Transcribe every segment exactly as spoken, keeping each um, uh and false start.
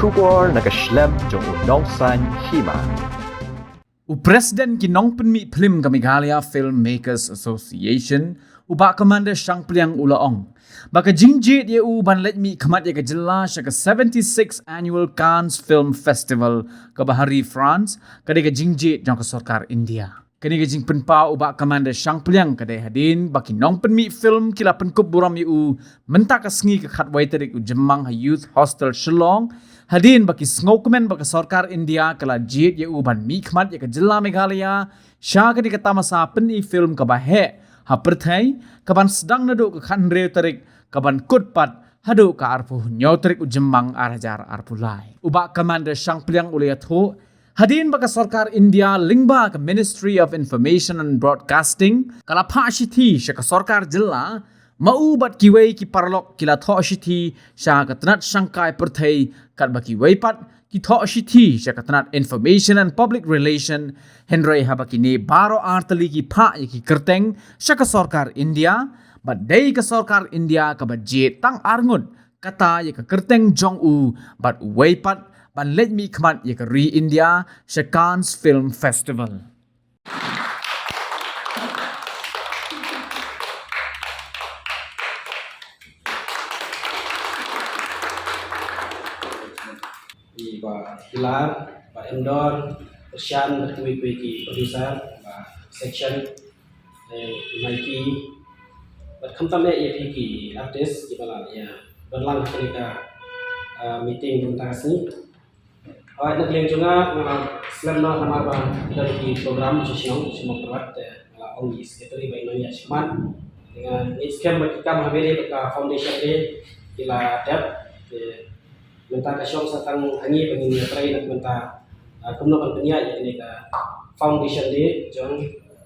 Khubor na ka shlem jong u Nongsaiñ Hima. U President ki nongpynmih phlim ka Meghalaya Filmmakers Association, u Bah Commander Shangpliang u la ong ba ka jingjied ïa u ban leit mih khmat ïa ka jylla sha ka seventy-six Annual Cannes Film Festival kaba ha ri France, ka dei ka jingjied jong ka sorkar India. Kane ka jingpynpaw u Bah Commander Shangpliang ka dei hadien ba ki nongpynmih film ki la pynkup burom ïa u mynta ka sngi ka khatwei tarik u Jymmang ha Youth Hostel Shillong, hadien ba ki sngewkmen ba ka sorkar India ka la jied ïa u ban mih khmat ïa ka jylla Meghalaya sha kane ka tamasa pyni film kaba heh ha pyrthei, kaban sdang naduh ka khathynriew tarik, kaban kut pat haduh ka arphew hynñiew tarik u Jymmang ar hajar arphew lai. U Bah Commander Shangpliang u la ïathuh hadien ba ka sorkar India lyngba ka Ministry of Information and Broadcasting ka la phah shithi sha ka sorkar jylla, ma u bad kiwei ki paralok ki la thoh shithi sha ka tnat shangkai pyrthei, katba kiwei pat ki thoh shithi sha ka tnat Information and Public Relation. Hynrei haba kine baroh artylli ki phah ïa ki kyrteng sha ka sorkar India, bad dei ka sorkar India kaba jied tang arngut, kata ïa ka kyrteng jong u bad uwei pat ban leit mih khmat ïa ka ri India sha Cannes Film Festival. Ïa Bah Hilar, Bah Emdor, Shan, bad kiwei kiwei ki producer, Bah Section, eh, Mikey, bad khamtam eh ïa phi ki artist kiba la ïa don lang ha kane ka, ah, meeting mynta ka sngi. Hooid, na ka liang jong nga, nga slem noh namar ba don ki program sha shnong, sha Mawkyrwat, te nga la ong ïa i secretary ba in nang ïaid shakhmat. Te nga ngeit skhem ba ki kam ha kaba ïadei bad ka foundation day ki la dep. Te mynta ka shong sa tang ha ngi ba ngin ïatrei na ka bynta, ah, kumno ban pynïaid ïa kane ka foundation day jong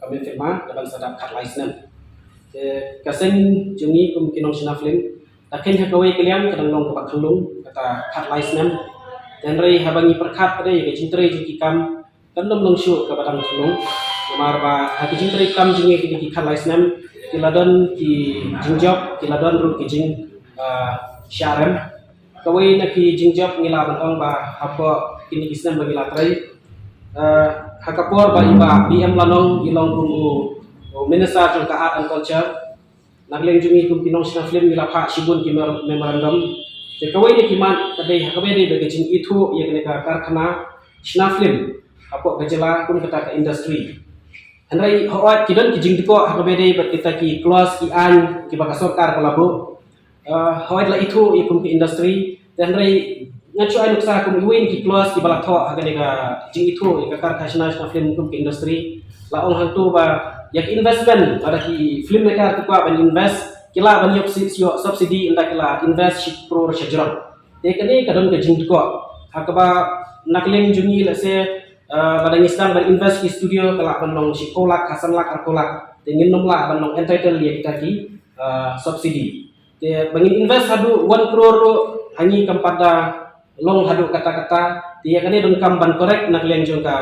ka Mem Film da ban sa dap khatlai snem. Te ka seng jong ngi kum ki nongshna film, ka khein ha kawei ka liang ka dang long kaba khyllung, kata khatlai snem. Te hynrei haba ngi pyrkhat pat ïa ka jingtrei jong ki kam, kan ym long shuh kaba dang khyllung. Namar ba ha ki jingtrei kam jong ngi kine ki khatlai snem, ki la don ki jingjop, ki la don ruh ki jing, ah, shah rem. Kawei na ki jingjop ngi lah ban ong ba hapoh kine ki snem ba ngi la trei, eh, ha ka por ba i Bah B M Lanong i long kum u, u Minister jong ka Art and Culture, na ka liang jong ngi kum ki nongshna film ngi la phah shibun ki mer-, memorandum. Te kawei na ki mat ka dei ha kaba ïadei bad ka jingithuh ïa kane ka karkhana shna film hapoh ka jylla kum kata ka industry. Hynrei hooid ki don ki jingdkoh ha kaba ïadei bad kita ki clause ki aiñ kiba ka sorkar ka la buh. Ah, hooid la ithuh ïa kum ka industry. Te hynrei nga shu ai nuksa kum iwei na ki clause kiba la thoh ha kane ka jingithuh ïa ka karkhana shna film kum ka industry. La ong hangto ba ïa ka investment, lada ki filmmaker ki kwah ban invest, ki lah ban ïoh subsi-, ïoh subsidy ynda ki la invest shi klur sha jrong. Te kane ka don ka jingdkoh. Ha kaba na ka liang jong ngi, let's say, ah, lada ngi sdang ban invest ki studio ka lah ban long shiphew lak, khatsan lak, arphew lak. Te ngin ym lah ban long entitled ïa kita ki, ah, subsidy. Te ba ngin invest haduh one crore ruh ha ngi kam pat da long haduh katta katta. Te ïa kane donkam ban correct na ka liang jong ka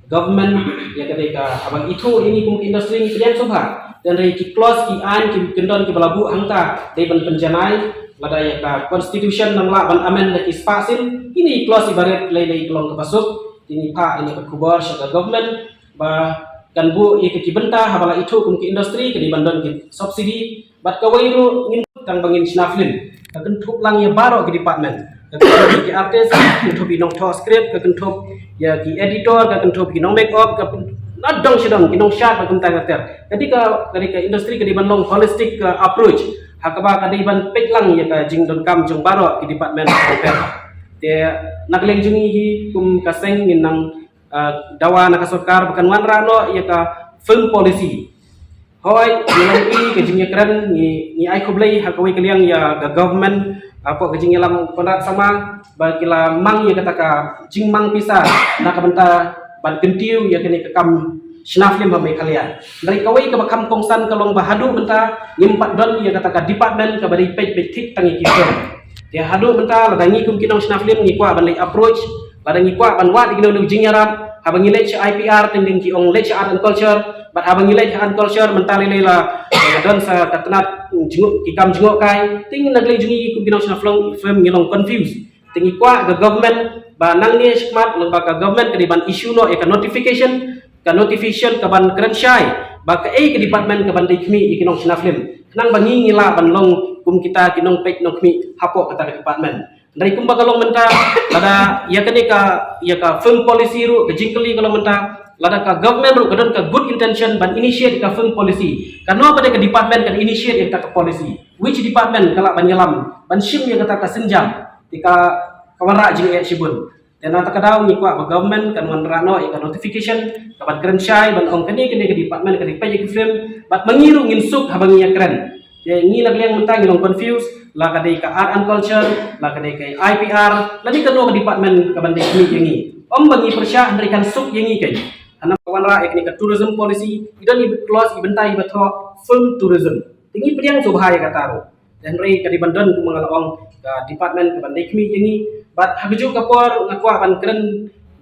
government, ïa kane ka haba ithuh ïa ngi kum ka industry ngi pdiang sngewbha. Te hynrei ki clause ki aiñ ki kyndon kiba la buh hangta dei ban pynjanai, lada ïa ka constitution nang lah ban amend da ki spah sien, kine ki clause iba rit lei lei ka long kaba suk. Te ngi phah ïa kane ka khubor sha ka government, ba kan buh ïa ki bynta haba la ithuh kum ki industry ka dei ban don ki subsidy, bad kawei ruh ngim tang ba ngin shna film. Ka kynthup lang ïa baroh ki department. Ka kynthup ïa ki artist, ka kynthup ïa ki nongthoh script, ka kynthup ïa ki editor, ka kynthup ïa ki nong make up, ka pyn-, na dong shi dong, ki nongshad bad kumta ter ter. Ka dei ka, ka dei ka industry ka dei ban long holistic, uh, approach. Ha kaba ka dei ban peit lang ïa ka jingdonkam jong baroh ki department ter ter. Te na ka liang jong ngi hi kum ka seng ngin nang ah, dawa na ka sorkar ba kan wanrah noh ïa ka film policy. Hooid, ngi la ïohi ka jingïakren, ngi, ngi ai khublei ha kawei ka liang ïa ka government, ah, hapoh ka jingïalam Conrad Sangma, ba ki la mang ïa kata ka jingmang pisa na ka bynta ban kyntiew ïa kane ka kam shna film ha Meghalaya. Hynrei kawei kaba kham kongsan ka long ba haduh mynta ngim pat don ïa kata ka department kaba dei peit beit thik tang ïa ki film. Te haduh mynta lada ngi kum ki nongshna film ngi kwah ban leit approach, lada ngi kwah ban wad ïa kino kino ki jingïarap, haba ngi leit sha I P R teng teng ki ong leit sha Art and Culture, bad haba ngi leit sha Art and Culture mynta lei lei la, eh, don sa ka tnat jngoh, ki kam jngohkai, te ngi na ka liang jong ngi kum ki nongshna film, film ngi long confused. Te ngi kwah ka government ba nangne shakhmat lyngba ka government ka dei ban issue noh ïa ka notification, ka notification ka ban kren shai ba kaei ka department ka ban dei khmih ïa ki nongshna film, khnang ba ngi ngi lah ban long kum kita ki nongpeit nongkhmih hapoh kata ka department. Hynrei kumba ka long mynta, lada ïa kane ka, ïa ka film policy ruh, ka jingkylli ka long mynta, lada ka government ruh ka don ka good intention ban initiate ka film policy, kano pat ka department kan initiate ïa kata ka policy? Which department ka lah ban ïalam ban shim ïa kata ka sienjam? Te ka, ka wanrah jingeh shibun. Te na kata ka daw ngi kwah ba government kan wanrah noh ïa ka notification ka ban kren shai ban ong kane kane ka department ka dei peit ïa ki film, bad ma ngi ruh ngin suk haba ngi ïakren. Te ngi na ka liang mynta ngi long confused, la ka dei ka art and culture, la ka dei ka I P R, la dei kano ka department ka ban dei khmih ïa ngi. Ym ba ngi pyrshah, hynrei kan suk ïa ngi keiñ. Hana ba wanrah ïa kane ka tourism policy, i don i clause i bynta i ba thoh film tourism. Te ngi pdiang sngewbha ïa kata ruh. Te hynrei ka dei ban don kumba nga la ong ka department ka ban dei khmih ïa ngi. Bad ha kajuh ka por nga kwah ban kren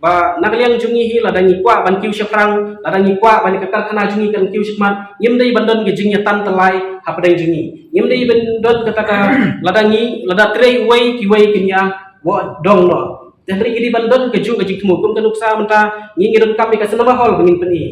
ba na ka liang jong ngi hi, lada ngi kwah ban kiew shaphrang, lada ngi kwah ba ka karkhana jong ngi kan kiew shakhmat, ngim dei ban don ka jingïatan tyllai hapdeng jong ngi. Ngim dei ban don kata ka, lada ngi, lada trei uwei, kiwei kin ïa wad dong noh. Te hynrei ngi dei ban don kajuh ka jingthmu, kum ka nuksa mynta ngi ngi donkam ïa ka cinema hall ba ngin pyni.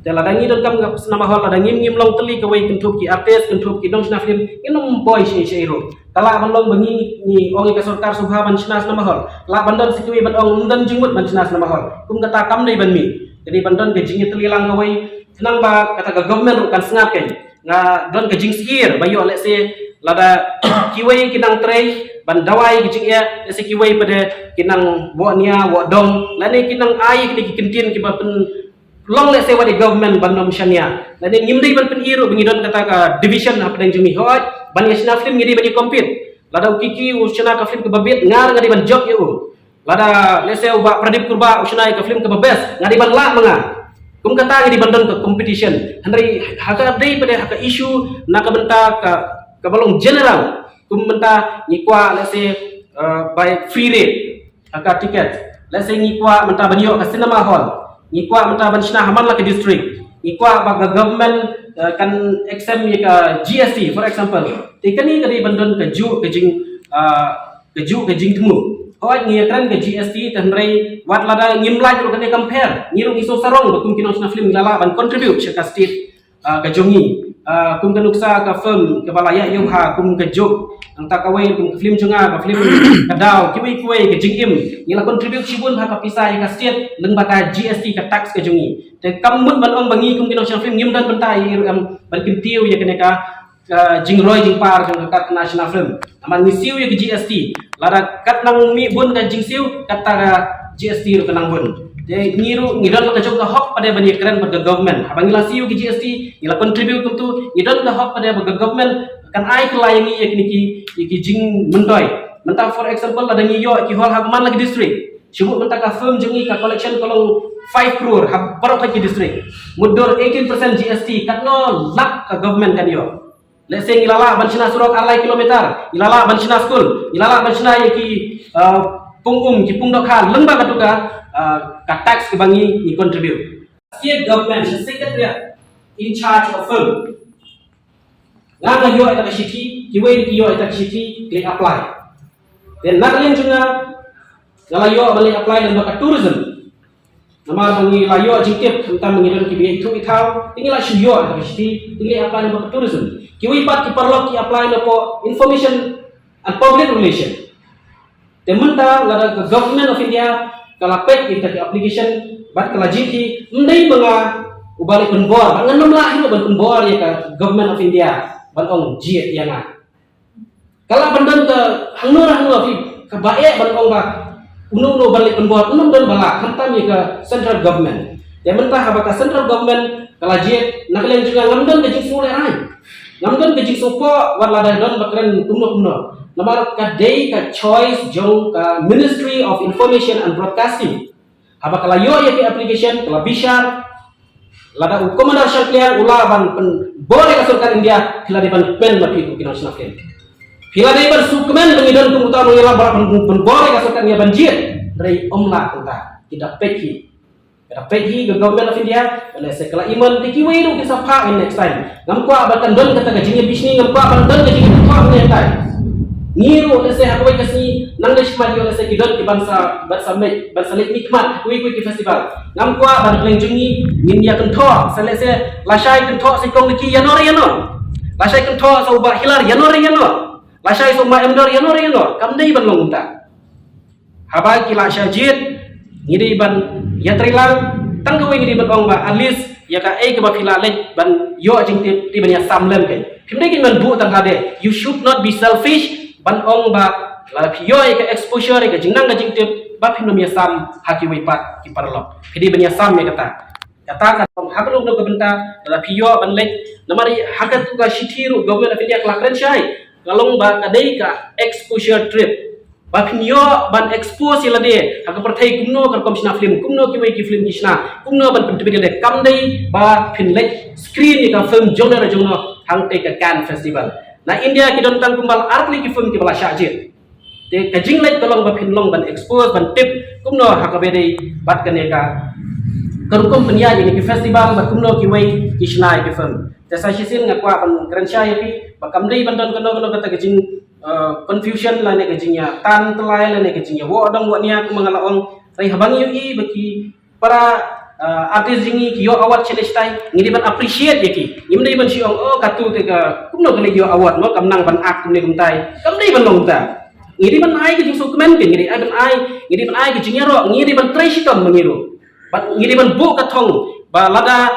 Te lada ngi donkam ïa ka cinema hall, lada ngim ngim long tylli kawei kynthup ki artist, kynthup ki nongshna film, ngin ym poi shaei shaei ruh. Ka lah ban long ba ngi ngi ong ïa ka sorkar sngewbha ban shna cinema hall. Lah ban don sa kiwei ban ong ym don jingmut ban shna cinema hall. Kum kata kam dei ban mih. Ka dei ban don ka jingïatylli lang kawei, khnang ba kata ka government ruh kan sngap keiñ. Nga don ka jingsngewsih ba ïoh, let's say, lada kiwei ki nang trei ban dawai ka jingeh, let's say kiwei pat de ki nang wad nia wad dong, lane ki nang ai kine ki kyntien kiba pyn long, let's say, wat ïa government ban ym shaniah. Lane ngim dei ban pyni ruh ba ngi don kata ka division hapdeng jong ngi, hooid, ban ïa shna film ngi dei ban ïa compete. Lada u Kiki u shna ka film kaba bit, nga nga dei ban jop ïa u. Lada, let's say, u Bah Pradip Kurbah u shna ïa ka film kaba best, nga dei ban lah ma nga. Kum kata ngi dei ban don ka competition. Hynrei ha ka dei pat de ha ka issue na ka bynta ka, kaba long general. Kum mynta ngi kwah, let's say, uh, by free rate ha ka ticket. Let's say ngi kwah mynta ban ïoh ka cinema hall, ngi kwah mynta ban shna ha man la ka district, ngi kwah ba ka government, uh, kan exempt ïa ka G S T, for example. Te kane ka dei ban don kajuh ka jing, uh, kajuh ka jingthmu. Hooid, ngi ïakren ka G S T, te hynrei wat lada ngim lait ruh kane compare, ngi ruh ngi sngewsarong ba kum ki nongshna film ngi la lah ban contribute sha ka state, ah, ka jong ngi. Ah, kum ka nuksa ka film kaba la ïa ïoh ha kum ka juk, nangta kawei kum ka film jong nga, ka film Ka Daw, kiwei kiwei ka Jingim, ngi la contribute shibun ha ka pisa ïa ka state lyngba ka G S T, ka tax ka jong ngi. Te kam mut ban ong ba ngi kum ki nongshna film ngim don bynta ïa, em, ban kyntiew ïa kane ka ka jingroi jingpar jong ka karkhana shna film. Namar ngi siew ïa ka G S T. Lada kat nang mih bun ka jingsiew, kata ka G S T ruh ka nang bun. Te ngi ruh ngi don ka jong ka hok pat de ban ïakren bad ka government. Haba ngi la siew ka G S T, ngi la contribute kumtu, ngi don ka hok pat de ba ka government kan ai kylla ïa ngi ïa kine ki, ïa ki jingmyntoi. Mynta, for example, lada ngi ïoh ki hall ha man la ki district, shu mut mynta ka film jong ngi ka collection ka long five crore ha baroh ki district. Mutdur eighteen percent G S T, katno lak ka government kan ïoh. Let's say ngi la lah ban shna surok ar lai kilometer, ngi la lah ban shna skul, ngi la lah ban shna ïa ki, uh, pung um, ki pung dohkha lyngba katu ka, uh, ka tax kaba ngi ngi contribute. State government, the secretariat in charge of film. Nga nga ïoh ïa ka shithi, kiwei ki ïoh ïa ka shithi, ki leit apply. Then na ka liang jong nga, nga la ïoh ban leit apply lyngba ka tourism. Namar ba ngi la ïoh jingtip, mynta ba ngi don kiba ïathuh ïathaw, te ngi la shu ïoh ïa ka shithi, te ngi leit apply lyngba ka tourism. Kiwei pat ki paralok ki apply lyngba information and public relation. Te mynta lada ka Government of India ka la peit ïa kita ki application bad ka la jied hi, ym dei ma nga uba leit pynbor, bad ngan ym lah hi ruh ban pynbor ïa ka Government of India ban ong jied ïa nga. Ka lah ban don ka hangno hangno phi kaba eh ban ong ba uno uno ban leit pynbor, uno don ba lah, khamtam ïa ka central government. Te mynta haba ka central government ka la jied, na ka liang jong nga ngam don ka jingsngew lehrain, ngam don ka jingsngewpoh wat lada don ba kren kumno kumno. Namar ka dei ka choice jong ka Ministry of Information and Broadcasting. Haba ka la ïoh ïa ki application, ka la bishar, lada u Commander Sharkliang u lah ban pynbor ïa ka sorkar India, phi la dei ban kmen ma phi kum ki nongshna film. Phi la dei ban sngewkmen ba ngi don kum uta u nongïalam ba lah ban pynbor ïa ka sorkar India ban jied. Hynrei ym lah kumta. Ki da peit hi. Ka da peit hi ka Government of India, lehse ka la imon, te kiwei ruh kin sa phah next time. Ngam kwah ba kan don kata ka jingïabishni, ngam kwah ba kan don ka jingïathuh next time. Ngi ruh lehse ha kawei ka sngi Nang dei shmat ïoh lehse ki don ki ban sa, ban sa mih, ban sa leit mih khmat ha kiwei kiwei ki festival. Ngam kwah ban ha kyrleng jong ngi ngin ïa kynthoh, sa lehse lashai kynthoh sa kong da ki ïano re ïano. Lashai kynthoh sa u Bah Hilar ïano re ïano. Lashai sa u Bah Emdor ïano re ïano. Kam dei ban long kumta. Haba ki lah shah jied, ngi dei ban ïatrei lang, tang kawei ngi dei ban ong ba at least ïa kaei kaba phi lah leit ban ïoh jingtip, dei ban ïasam lem kein. Phim dei kein ban buh tang hadien. You should not be selfish ban ong ba lada phi ïoh ïa ka exposure, ïa ka jingnang ka jingtip, ba phin ym ïasam ha kiwei pat ki paralok. Phi dei ban ïasam ïa kata. Kata ka long ha kano kano ka bynta, lada phi ïoh ban leit, namar ha katu ka shithi ruh Government of India ka la kren shai, ka long ba ka dei ka exposure trip. Ba phin ïoh ban expose ïa lade ha ka pyrthei kumno ka rukom shna film, kumno kiwei ki film ki shna, kumno ban pyntbit ïa lade. Kam dei ba phin leit screen ïa ka film jong no jong no hangtei ka Cannes Festival. Na India ki don tang kumba ar tylli ki film kiba la shah jied. Te ka jingleit ka long ba phin long ban expose, ban tip kumno ha kaba dei bad kane ka, ka rukom pynïaid ïa ki festival bad kumno kiwei ki shna ïa ki film. Te sa shisien nga kwah ban kren shai ïa phi ba kam dei ban don kano kano kata ka jing, eh, confusion lane ka jingïatantylai lane ka jingïawoh dong woh nia kumba nga la ong. Hynrei haba ngi ïohi ba ki para, eh, artist jong ngi ki ïoh award shane shatai, ngi dei ban appreciate ïa ki. Ngim dei ban shu ong, oh, katu te ka kumno ka leit ïoh award, mo, kam nang ban act kumne kumtai. Kam dei ban long kumta. Ngi dei ban ai ka jingsngewkmen kein, ngi dei ai ban ai, ngi dei ban ai ka jingïaroh, ngi dei ban trei shitom ma ngi ruh. Bad ngi dei ban buh ka thong ba lada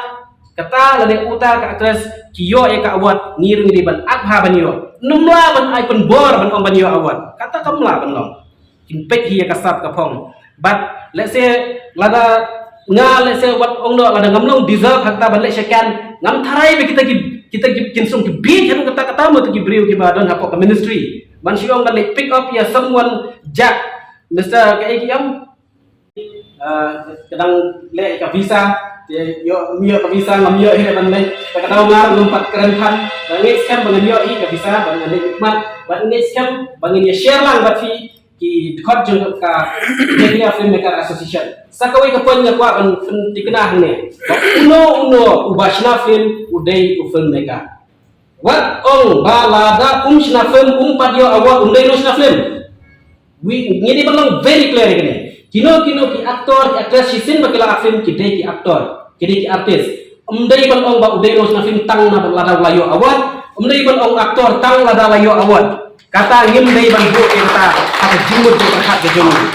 kata lada uta ka actress ki ïoh ïa ka award, ngi ruh ngi dei ban act bha ban ïoh. Ym lah ban ai pynbor ban ong ban ïoh award. Kata kam lah ban long. Kin peit hi ïa ka sap ka phong. Bad lehse lada nga lehse wat ong noh lada ngam long deserve ha kata ban leit sha Cannes, ngam tharai ba kita ki, kita ki kin sum ki bieit ha kata kata mo, kita ki briew kiba don hapoh ka ministry. Ban shu ong ban leit pick up ïa someone, Jack, Mister kaei ki ong, ah, ka dang leh ka visa, te ïoh, ym ïoh ka visa, ngam ïoh hi ban leit. Te ka daw nga ruh ngam pat kren pat. Ba ngeit skhem ba ngan ïoh hi ka visa, ba ngan leit khmat, ba ngeit skhem ba ngin ïa share lang bad phi ki dkhot jong ka Meghalaya Filmmaker Association. Sa kawei ka point nga kwah ban pynthikna hangne. Ba uno uno uba shna film u dei u filmmaker. Wat ong ba lada um shna film um pat ïoh award, um dei nongshna film. Wi, ngi dei ban long very clear ïa kane. Kino kino ki actor, ki actress shisien ba ki la act film ki dei ki actor, ki dei ki artist. Um dei ban ong ba u dei nongshna film tang na lada u la ïoh award. Um dei ban ong actor tang lada la ïoh award. Kata ngim dei ban buh ïa kata ha ka jingmut jingpyrkhat ka jong ngi.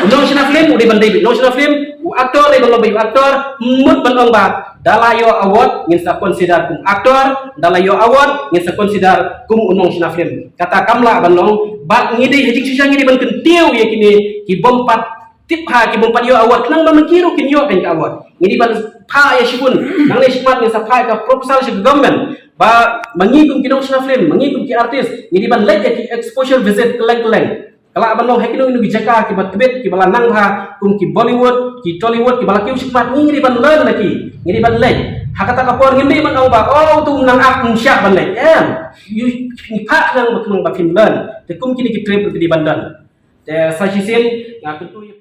U nongshna film u dei ban dei beit nongshna film, u actor dei ban long beit u actor, mut ban ong ba da la ïoh award ngin sa consider kum actor, da la ïoh award ngin sa consider kum u nongshna film. Kata kam lah ban long, bad ngi dei ha jingshisha ngi dei ban kyntiew ïa kine ki bym pat tip ha, ki bym pat ïoh award, khnang ba ma ki ruh kin ïoh kein ka award. Ngi dei ban phah ïa shibun, nangne shakhmat ngin sa phah ïa ka proposal sha ka government ba ma ngi kum ki nongshna film, ma ngi kum ki artist, ngi dei ban leit ïa ki exposure visit kylleng kylleng. Ka lah ban long ha kino kino ki jaka kiba tbit, kiba la nang bha, kum ki Bollywood, ki Tollywood, kiba la kiew shakhmat, ngi dei ban learn na ki, ngi dei ban leit. Ha kata ka por ngim dei ban ong ba, oh, utu um nang act, um shah ban leit. Em, ïa, ngi phah khnang ba, khnang ba phin learn. Te kum kine ki trip ruh ki dei ban don. Te sa shisien nga kyntu ïa